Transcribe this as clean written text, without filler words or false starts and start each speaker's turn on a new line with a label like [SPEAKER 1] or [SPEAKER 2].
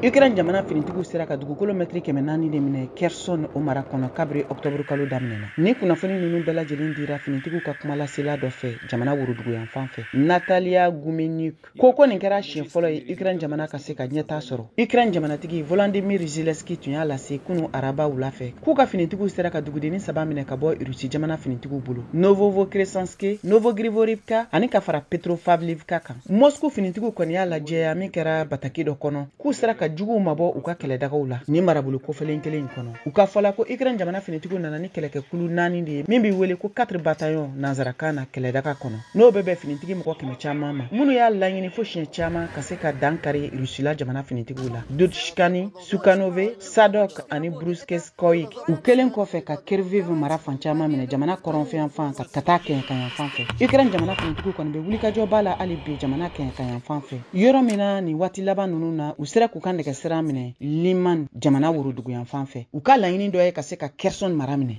[SPEAKER 1] Ukraine jamana finitigiw sera ka dugukolo mɛtiri 400 de minɛ Kherson, o mara kɔnɔ, kabiri ɔkutɔburu kalo daminɛna. Ni kunnafoni ninnu bɛɛ lajɛlen dira finitigiw ka kumalasela dɔ fɛ jamana woroduguyanfan fɛ, Natalia Gumenyuk ko nin kɛra siɲɛ fɔlɔ ye Ukraine jamana ka se ka ɲɛtaa sɔrɔ. Ukraine jamanatigi Volodymyr Zelensky tun y'a lase kunu araba wula fɛ k'u ka finitigiw sera ka dugudenni saba minɛ ka bɔ Rusi jamana finitigiw bolo: Novovokresanske, Novogrivorivka ani ka fara Petropavlivka kan. Moscou finitigiw kɔni y'a lajɛya min kɛra bataki dɔ kɔnɔ k'u sera ka juguw mabɔ u ka kɛlɛdagaw la ni marabolo kofɔlen kelen in kɔnɔ. U ka fɔla ko Ukraine jamana finitigiw nana ni kɛlɛkɛkulu naani de ye min bɛ wele ko 4 bataillon nanzarakan na kɛlɛdaga kɔnɔ, n'o bɛ bɛn finitigi mɔgɔ 100 caman ma, minnu y'a laɲini fo siɲɛ caman ka se ka dan kari Rusila jamana finitigiw la: Dudchkani, Sukhanove, Sadok ani Bruskeskoik. U kɛlen kɔfɛ ka Kherkiv mara fan caman minɛ jamana kɔrɔnfɛyanfan ka taa kɛɲɛkayanfan fɛ, Ukraine jamana finitigiw kɔni bɛ wulikajɔba la hali bi jamana kɛɲɛkayanfan fɛ, yɔrɔ min na nin waati laban ninnu na u sera k'u ka nɛgɛsira minɛ Liman jamana woroduguyanfan fɛ. U ka laɲini dɔ ye ka se ka Kherson mara minɛ.